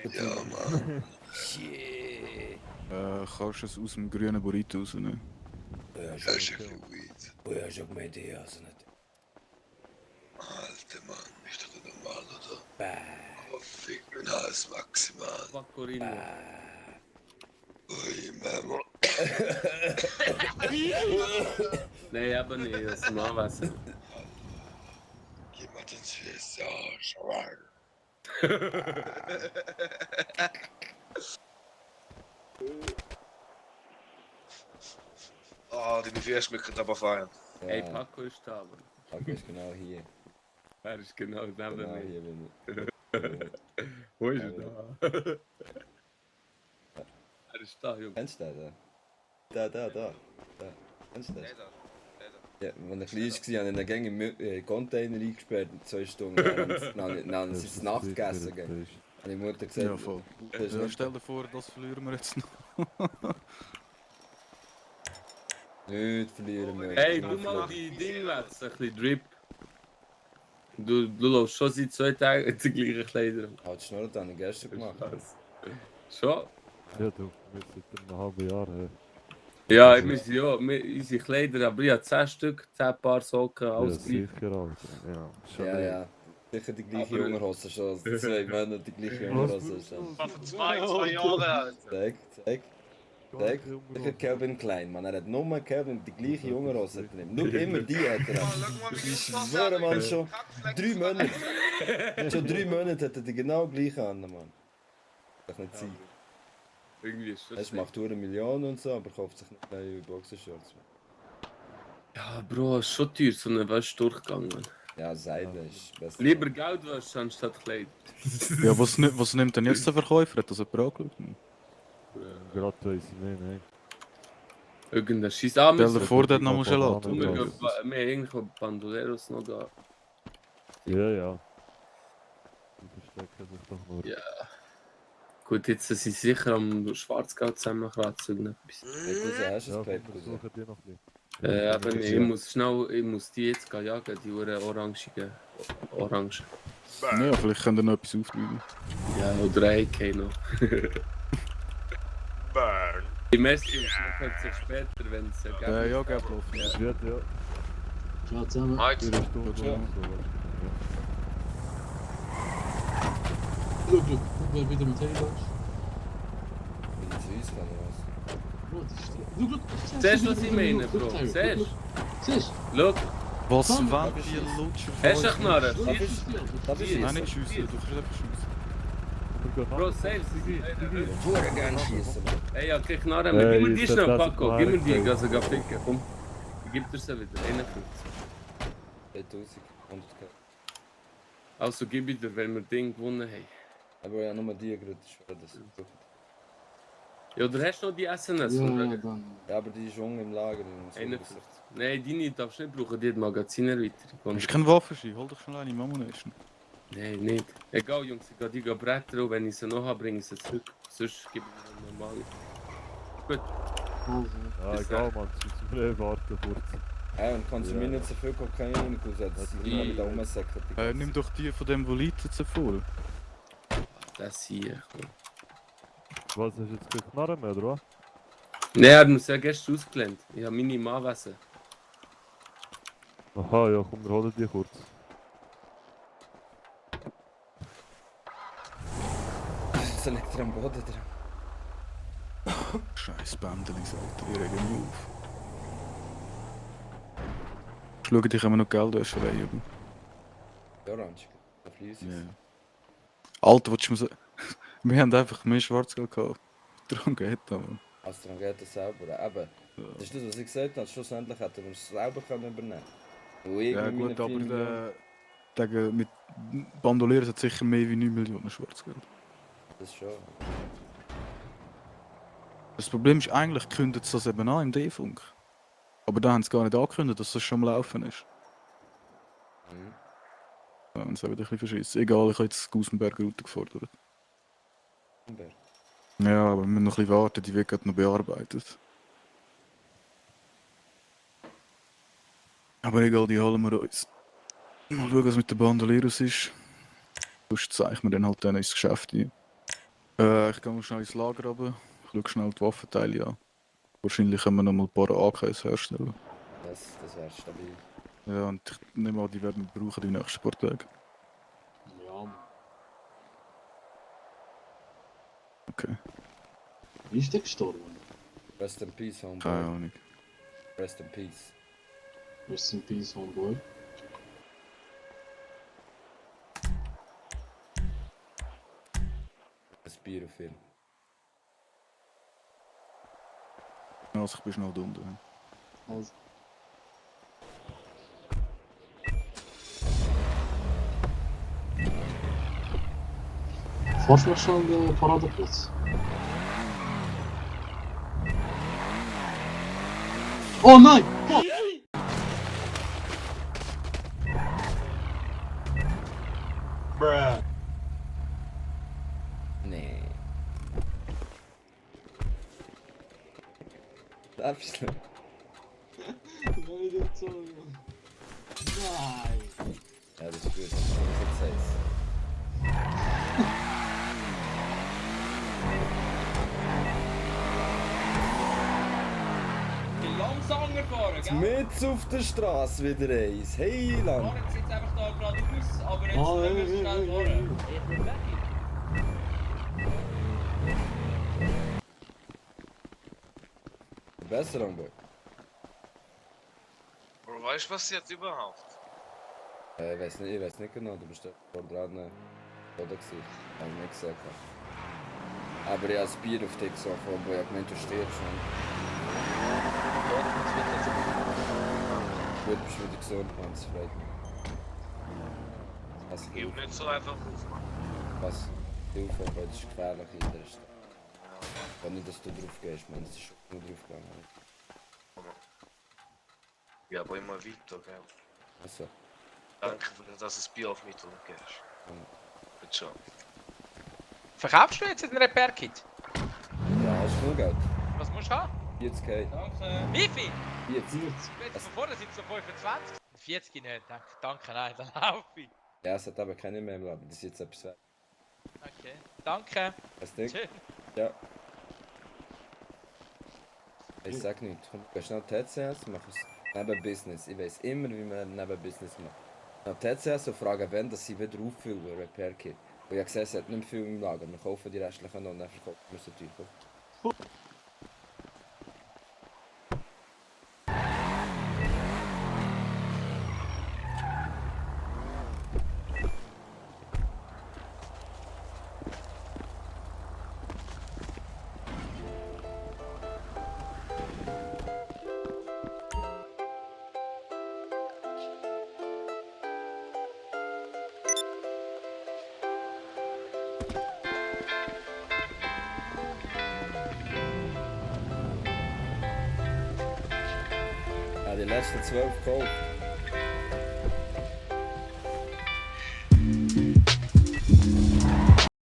Ja, Mann. Shit. Kannst du es aus dem grünen Burrito rausnehmen? Das ist ein bisschen weird. Oh ja, schon gemeint, ich also nicht. Alter Mann, ist doch nicht normal, oder? Bäh. Oh, fick mein Hals maximal. Vacorino. Ui, Memo. Nein, eben nicht, aus dem Anwesen. Gib mir den Schiss, ja, schau mal. Oh, deine Füße schmecken aber fein. Ey, Paco ist da, aber. Paco ist genau hier. Er ist genau neben Genau mir. hier bin ich. Wo ist er da? Er ist da, Junge. Kennst du den da? Da. Kennst du den? Ja, als ich klein war, habe ich ihn gerne im Container eingesperrt und 2 Stunden. Dann haben sie es Nacht gegessen. Habe die Mutter gesagt, Ja, voll. das ist Ja, nicht stell dir vor, das verlieren wir jetzt noch. nicht verlieren wir. Hey, du mal die Dinge wechseln, ein bisschen Drip. Du läufst schon seit 2 Tagen in den gleichen Kleidern. Halt Schnurr, das habe ich gestern gemacht. Schon? Ja, du, wir sind seit einem halben Jahr her. Ja, unsere Kleider, aber ich habe 10 Stück, 10 Paar Socken, Ja, alles gleich. sicher, Alter. Ja, schon Ja, nicht. ja. Sicher die gleiche Aber- Unterhose schon. 2 Monate die gleiche Unterhose schon. Vor 2 Jahren, Alter. Zeig. Sicher Calvin Klein, man. Er hat nur Calvin die gleiche Unterhose drin. Nur immer die hat er. Schau mal, wie Ich das schwöre, man, aussieht. schon Kackfleck. 3 Monate. Schon 3 Monate hat er die genau gleiche an, Mann. Das kann nicht sein. Irgendwie ist das. Er macht nur 1 Million und so, aber kauft sich nicht neue Boxershorts. Ja, Bro, ist schon teuer, so eine Wäsche durchgegangen. Ja, Seide ist besser. Lieber Geldwäsche anstatt Kleider. Ja, was nimmt denn jetzt der Verkäufer? Hat das jemand angeschaut? Gerade weiss ich nicht, nein. Irgendein Scheiß. Stell dir Wir vor, der hat noch mal haben geladen. irgendwo Bandoleros noch da. Ja, ja. Die verstecken sich doch nur. Ja. Gut, jetzt sind sie sicher am Schwarzgeld zusammenkratzen. Irgendetwas. Wieso hast du Ja, das Paper wir gesehen? suchen die noch ein bisschen. Aber nee, ich muss die jetzt jagen, die orangigen. Orangen. Ja, vielleicht könnt ihr noch etwas auftreiben. Ja, oder AK noch. Burn. Die Message kommt sich später, wenn es Ja, gell, Bluff. Es wird, ja. Ciao zusammen. Mike. 4 Stunden Ja. und so. Look, wer wieder mit Halo ist. Bin ich zu uns, kann ich was? Bro, das ist die- Look, Siehst du, was ich meine, Bro? Siehst du? Siehst Schau, Was Komm, wollen die Lutscher? hast du eine Knarre? du? Darf Siehst ich? du? Darf ich Nein, schießen? nicht schiessen, du kannst einfach schiessen. Wir gehen Bro, nach- safe, sie Hure gern schießen. Ey, ja, keine Knarre mehr. Gib mir die das- schnell, das- Paco. Gib mir die, das- also geh ficken. Komm. Ich geb dir sie wieder. 51. 2000, 100k. Also gib ich dir, wenn wir Ding gewonnen haben. Aber ja, nur die gerade, ich schwöre das. Ja, oder hast du noch die SNS? Ja, oder? ja, dann. Ja, aber die ist jung im Lager. und so. 51. Nein, die darfst du nicht brauchen, die hat Magazinerweiterung. Hast du keine Waffenschein? Hol doch schnell eine im Ammunition. Nein, nicht. Egal, Jungs, ich gehe die brettern und wenn ich sie noch habe, bringe ich sie zurück. Sonst gebe ich sie normal. Gut. Also, Ja, Bis egal, Mann. Sonst müssen wir warten kurz. Ja, und konsumieren nicht so viel Kokain aussetzen. Das Die immer wieder rumsäckeln. Nimm doch die von dem, wo Leute vor. Das hier. Was, hast du jetzt keine Knarre mehr, oder was? Nein, er hat mir ja gestern ausgelernt. Ich habe meine Mann wissen. Aha, ja, komm, wir holen die kurz. Jetzt liegt er am Boden dran. Scheiß Bändelis, Alter, ich rege mich auf. Schau, die können noch Geldwäscherei über. Die Orange. Da fließt es. Ja. Alter, willst du mir sagen? Wir haben einfach mehr Schwarzgeld gehabt. Darum geht das, Mann. Als Drangete selber. Eben. Das ist das, was ich gesagt habe. Schlussendlich hätten wir es selber übernehmen können. Und ich Ja mit gut, aber meinen 4 Millionen, mit Bandolieren hat sicher mehr wie 9 Millionen Schwarzgeld. das schon. Das Problem ist eigentlich, kündet es das eben an im D-Funk. Aber da haben sie gar nicht angekündigt, dass das schon am Laufen ist. Mhm. Ja, und es wieder ein bisschen verschissen. Egal, ich habe jetzt Gusenberger Route gefordert. Amber. Ja, aber wir müssen noch ein bisschen warten, die wird gerade noch bearbeitet. Aber egal, die holen wir uns. Mal schauen, was mit den Bandolieros ist. Sonst zeichnen wir dann halt dann ins Geschäft ein. Ich gehe mal schnell ins Lager runter, schau schnell die Waffenteile an. Wahrscheinlich können wir noch mal ein paar AKs herstellen. Das wäre stabil. Ja, und ich nehme an, die werden wir brauchen die nächsten paar Tage. Ja, Mann. Okay, Wie ist der gestorben? Rest in peace, keine homeboy. Ahnung. Rest in peace. Rest in peace, homeboy. Ein Bier auf ihn. Also ich bin schnell da unten. Also. Fahrst du noch schnell den Paradeplatz? Oh nein! Fuck! Bruh. Nee. Darfst du nicht? Nein, das so. Nein! Ja, das ist gut. Das ist jetzt heiß. Langsamer fahren, gell? Mit auf der Straße wieder eins. Hey, Land. Fahren Sie jetzt einfach da geradeaus, aber jetzt Oh, müssen wir schnell fahren. Besser, Homeboy. Aber weißt du, was jetzt überhaupt? Ich weiß nicht genau, du bist da vor dran oder gewesen. Hab ich nicht gesagt. Aber ich habe das Bier auf dich gesoffen, Homeboy. Ich hab gemeint, du stirbst schon. Gut, bist wieder gesund, Mann, das freut mich. Was Gib nicht so einfach auf, Mann. Was? Hilfe, Homeboy, das ist gefährlich in der Stadt. Wenn nicht, dass du drauf gehst, Mann, das ist schon nur drauf gegangen. Ja, aber immer weiter, gell? Also, Danke, dass du das Bier auf mich gehst. Bitte schon. Verkaufst du jetzt ein Repair-Kit? ja, hast du genug Geld? Was musst du haben? 40k. Danke. Wie viel? 40. Jetzt von vorne sind es so 25. 40 nicht, danke, nein, dann laufe ich. Ja, es hat aber keine mehr im Leben, das ist jetzt etwas wert. Okay, danke. Weißt du nicht? Tschüss. Ja. Ich sag nicht, komm, geh schnell TCS, mach es neben Business. Ich weiß immer, wie man neben Business macht. Schnell TCS und fragen, wenn dass sie wieder auffüllen, Repair Kit. Und ich habe gesehen, es hat nicht mehr viel im Lager. Wir kaufen die restlichen noch und dann verkaufen wir sie teuer. Ja, die letzten 12 gekauft.